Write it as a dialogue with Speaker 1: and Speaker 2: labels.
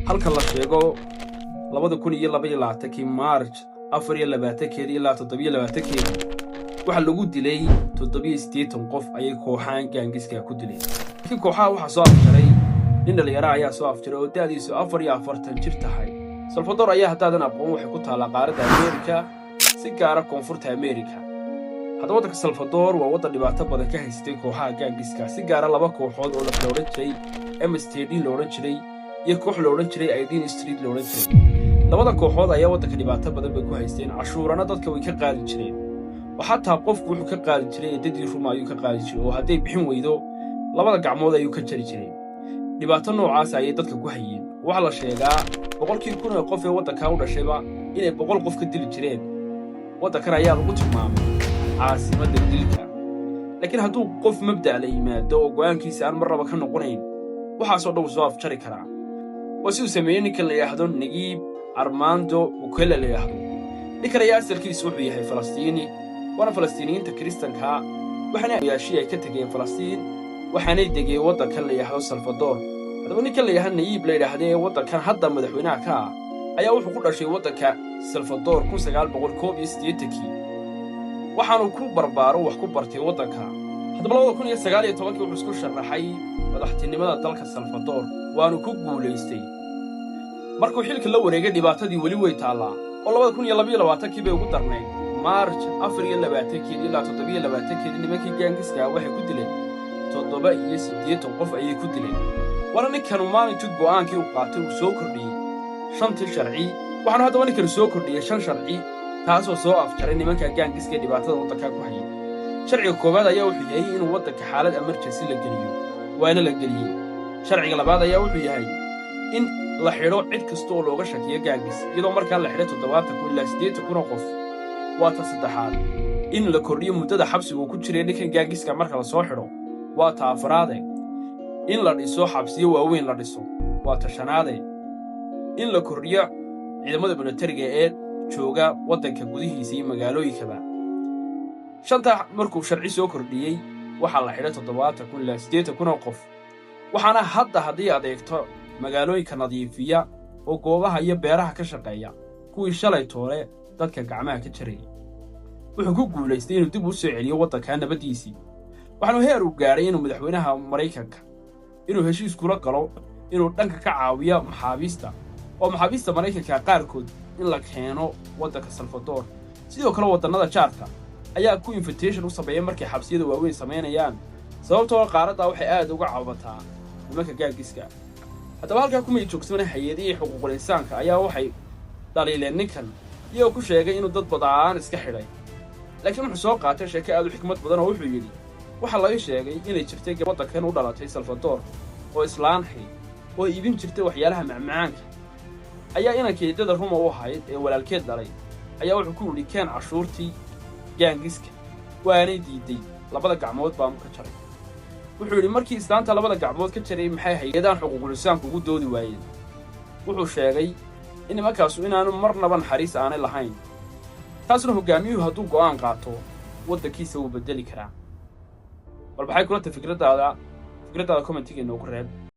Speaker 1: Halka la sheego 2022-kii Maarj 24-keedii ilaa 27-keedii waxaa lagu dilay 87 qof ayay kooxahan gangs-ka ku dileen. Laakiin kooxaha waxaa soo afjaray nin dhallinyara ayaa soo afjaray oo da'diisu 44 jir tahay. Salvador ayaa, haddaadan aqoon, waxay ku taallaa qaaradda Ameerika, si gaara Koonfurta Ameerika. Haddaba waddanka Salvador waa waddan dhibaato badan ka haystay kooxaha gangs-ka, si gaara laba kooxood oo la odhan jiray MS-13 la odhan jiray iyo koox la odhan jiray 18 Street la odhan jiray. Labada kooxood ayaa waddanka dhibaato badan bay ku haysteen. Cashuurana dadka way ka qaadi jireen, oo xataa qofku wuxuu ka qaadi jiray eedadii ruma ayuu ka qaadi jiray, oo hadday bixin weydo labada gacmood ayuu ka jari jiray. Dhibaato noocaas ayay dadka ku hayeen. Waxaa la sheegaa 100-kii kun ee qof ee waddankaa u dhashayba inay 100 qof ka dili jireen. Waddankan ayaa lagu tilmaamay caasimadda dilka. Laakiin hadduu qof mabda' la yimaado oo go'aankiisa aan marnaba ka noqonayn, waxaasoo dhan wuu soo afjari karaa. Waa siduu sameeyey ninkan la yidhaahdo Nayib Armando Bukele la yidhaahdo. Ninkan ayaa asalkiisu wuxuu yahay Falastiini, waana Falastiiniyiinta Kiristankaa. Waxaana yaashii ay ka tegeen Falastiin, waxaanay degeen waddankan la yidhaahdo Salvador. Haddaba ninkan la yidhahdo Nayib la yidhaahda ee waddankan hadda madaxweynaha ka ah ayaa wuxuu ku dhashay waddanka Salvador 1981-kii, waxaanu ku barbaaro, wax ku bartay waddanka. Haddaba 2019-kii wuxuu isku sharaxay madaxtinimada dalka Salvador, waanu ku guulaystay. Markuu xilka la wareegay, dhibaatadii weli way taallaa, oo 2022-kii bay ugu darnayd. Maarj 24-keedii ilaa 27-keedii nimankii gangs-ka waxay ku dileen 87 qof ayay ku dileen. Waana ninkanu maalintii go'aankii u qaatay uu soo kordhiyey shantii sharci. Waxaanu haddaba ninkanu soo kordhiyey shan sharci, taasoo soo afjaray nimanka gangs-ka ee dhibaatada waddankaa ku hayay. Sharciga koowaad ayaa wuxuu yahay inuu waddanka xaalad emergency la geliyo, waana la geliyey. Sharciga labaad ayaa wuxuu yahay in la xidho cid kasta oo looga shakiyo gangs, iyadoo markaa la xidhay 70,000 ilaa 80,000 oo qof. Waa ta saddexaad. In la kordhiyo muddada xabsiga uu ku jiray ninkan gangs-ka marka la soo xidho. Waa ta afraade. In la dhiso xabsiyo waaweyn la dhiso. Waa ta shanaade. In la kordhiyo ciidamada militariga ee jooga waddanka gudihiisa iyo magaalooyinkaba. Shantaa markuu sharci soo kordhiyey, waxaa la xidhay 70,000 ilaa 80,000 oo qof. Waxaana hadda haddii adeegto magaalooyinka nadiifiya oo goobaha iyo beeraha ka shaqeeya kuwii shalay toole dadka gacmaha ka jarayay. Wuxuu ku guulaystay inuu dib u soo celiyo waddankaa nabaddiisii. Waxaanu heer uu gaadhay inuu madaxweynaha Maraykanka inuu heshiis kula galo inuu dhanka ka caawiyo maxaabiista, oo maxaabiista Maraykanka qaarkood in la keeno waddanka Salvador. Sidoo kale waddannada jaarka ayaa ku invitation u sameeya markay xabsiyada waaweyn samaynayaan, sababtoo qaaraddaa waxay aad uga cabataa nimanka gangs-ka. Haddaba halkaa kumay joogsana. Hay-adihii xuquuqul insaanka ayaa waxay dhaliileen ninkan, iyagoo ku sheegay inuu dad badaan iska xidhay. Laakiin wuxuu soo qaatay sheeko aad u xikmad badan, oo wuxuu yidhi: waxaa laga sheegay inay jirtay waddankan u dhalatay Salvador oo islaanhay oo iibin jirtay waxyaalaha macmacaanka. Ayaa inankeedada ruma u ahayd ee walaalkeed dhalay ayaa wuxuu ku yidhi: "Keen cashuurtii gangs-ka." Waanay diiday, labada gacmood baanu ka jaray. Wuxuu yidhi: markii islaanta labada gacmood ka jaray, maxay hay-adahan xuquuqul insaanku ugu doodi waayeen? Wuxuu sheegay in nimankaasu inaanu marnaba naxariis aanay lahayn. Taasna hoggaamiyuhu hadduu go'aan qaato, waddankiisa wuu beddeli karaa. Bal maxay kula tahay fikraddaada? Fikraddaada comment-iga inoogu reeb.